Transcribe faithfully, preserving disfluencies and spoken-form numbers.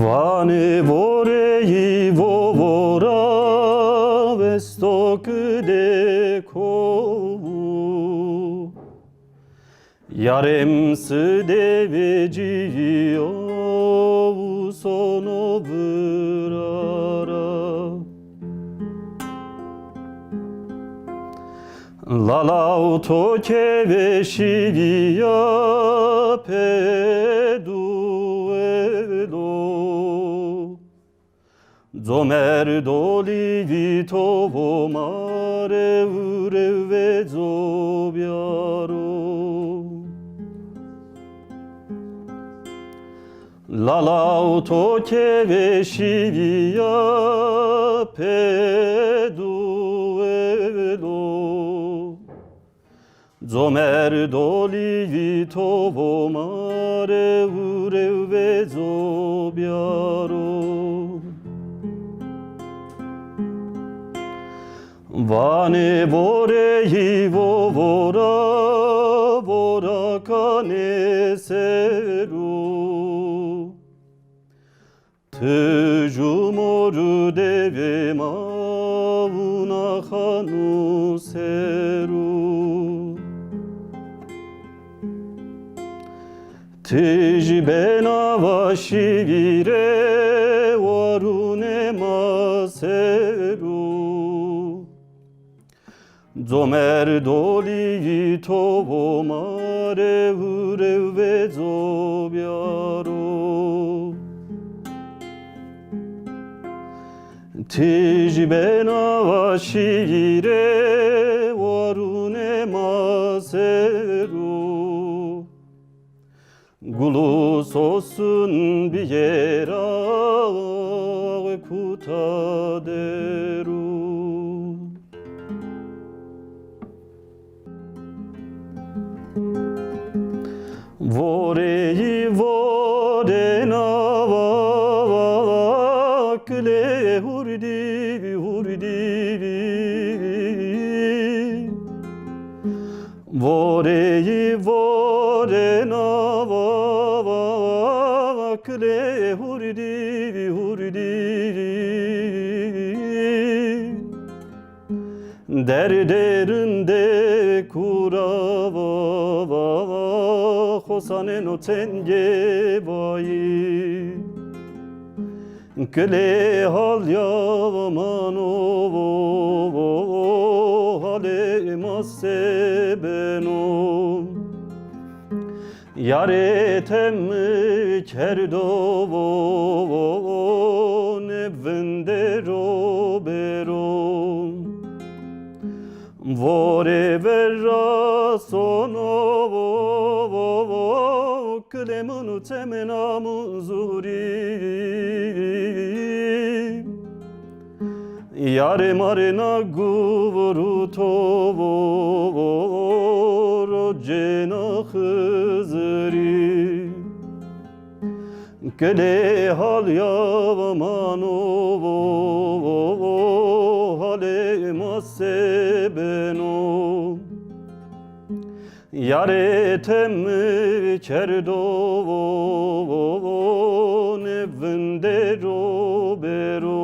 Vanê voreyî vovora, vesto ki de kowu. Yarem sidê vecîya û sono virara. Lalaw to keve şîvîya pê duwelo. Comer dolî vî to vo ma rê û rê vezo biyaro. Lalaw to keve şîvîya pê duwelo. Comer dolî vî to vo ma rê û rê vezo biyaro. Vanê voreyî vovora, vora kanê sero. Ti ju mor û devê ma wina xanu sero. Ti jî bena va şîvî rê warûnê ma sero. Comer dolî to vo ma rê û rê vezo biyaro. Ti jî bena va şîvî rê warûnê ma sero. Gul û sosun biyêra kuta dero. Voreyî vorena va, va, va, kilê hurdî vî, hurdî vî. Voreyî vorena va, va, va, kilê hurdî vî, hurdî vî. Derdê rindê kura va, va, va, xosanêno tengê vayî. Kilê hal ya mano vo, vo, vo, halê ma se beno. Yarê temi kerdo vo, vo, vo, nê vindero bero. Vorê ver ra sono vo, vo, vo, kilê min û çemê na min zûrî. Yarê ma rê na guv ruto vo, vo, vo, rocê na Xizirî. Kilê hal ya mano vo, vo, vo, halê ma se beno. Yarê temi kerdo vo, vo, vo, nê vindero bero.